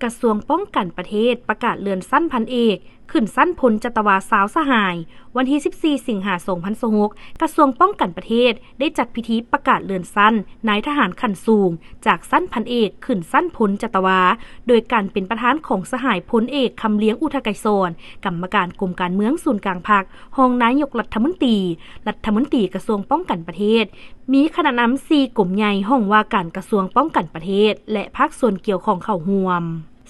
ກະຊວງປ້ອງກັນປະເທດປະກາດເລື່ອນຊັ້ນພັນເອກ ຂຶ້ນຊັ້ນພົນຈັດຕະວາຊາວສະຫາຍ. ວັນທີສິບສີ່ ສິງຫາ ສອງພັນຊາວຫົກ ກະຊວງປ້ອງກັນປະເທດໄດ້ຈັດພິທີປະກາດເລື່ອນຊັ້ນນາຍທະຫານຂັ້ນສູງ ຈາກຊັ້ນພັນເອກຂຶ້ນຊັ້ນພົນຈັດຕະວາ ໂດຍການເປັນປະທານຂອງສະຫາຍພົນເອກ ຄຳລຽງ ອຸທະໄກສອນ ກຳມະການກົມການເມືອງສູນກາງພັກ, ຮອງນາຍົກລັດຖະມົນຕີ, ລັດຖະມົນຕີກະຊວງປ້ອງກັນປະເທດ, ມີຄະນະນຳສີ່ກົມໃຫຍ່ຫ້ອງວ່າການກະຊວງປ້ອງກັນປະເທດ ແລະ ພາກສ່ວນກ່ຽວຂ້ອງເຂົ້າຮ່ວມ.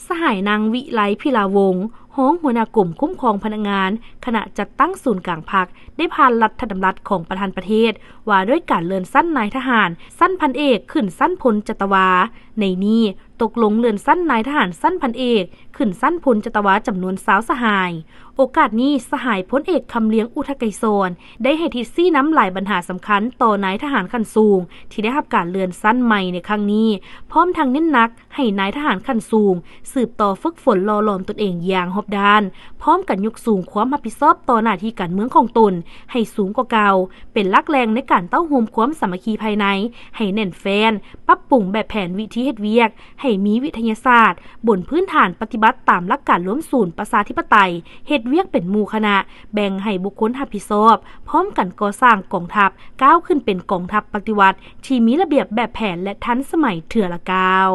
ສະຫາຍນາງ ວິໄລ ພິລາວົງ ຮອງຫົວໜ້າກົມຄຸ້ມຄອງພະນັກງານ ຄະນະຈັດຕັ້ງສູນກາງພັກ ໄດ້ຜ່ານລັດຖະດຳລັດຂອງປະທານປະເທດ ວ່າດ້ວຍການເລື່ອນຊັ້ນນາຍທະຫານຊັ້ນພັນເອກຂຶ້ນຊັ້ນພົນຈັດຕະວາ. ໃນນີ້ຕົກລົງເລື່ອນຊັ້ນນາຍທະຫານຊັ້ນພັນເອກຂຶ້ນຊັ້ນພົນຈັດຕະວາຈຳນວນຊາວສະຫາຍ. ໂອກາດນີ້ ສະຫາຍພົນເອກ ຄຳລຽງ ອຸທະໄກສອນ ໄດ້ໃຫ້ທິດຊີ້ນຳຫຼາຍບັນຫາສຳຄັນຕໍ່ນາຍທະຫານຂັ້ນສູງ ທີ່ໄດ້ຮັບການເລື່ອນຊັ້ນໃໝ່ໃນຄັ້ງນີ້, ພ້ອມທັງເນັ້ນໜັກໃຫ້ນາຍທະຫານຂັ້ນສູງສືບຕໍ່ຝຶກຝົນຫຼໍ່ຫຼອມຕົນເອງຢ່າງຮອບດ້ານ, ພ້ອມກັນຍົກສູງຄວາມຮັບຜິດຊອບຕໍ່ໜ້າທີ່ການເມືອງຂອງຕົນໃຫ້ສູງກວ່າເກົ່າ, ເປັນຫຼັກແຫຼ່ງໃນການເຕົ້າໂຮມຄວາມສາມັກຄີພາຍໃນໃຫ້ແໜ້ນແຟ້ນ, ປັບປຸງແບບແຜນວິທີເຮັດວຽກໃຫ້ມີວິທະຍາສາດ, ບົນພື້ນຖານປະຕິບັດຕາມຫຼັກການລວມສູນປະຊາທິປະໄຕ, ເຮັດວຽກເປັນໝູ່ຄະນະ, ແບ່ງໃຫ້ບຸກຄົນຮັບຜິດຊອບ, ພ້ອມກັນກໍ່ສ້າງກອງທັບ ກ້າວຂຶ້ນເປັນກອງທັບປະຕິວັດທີ່ມີລະບຽບແບບແຜນ ແລະ ທັນສະໄໝເທື່ອລະກ້າວ.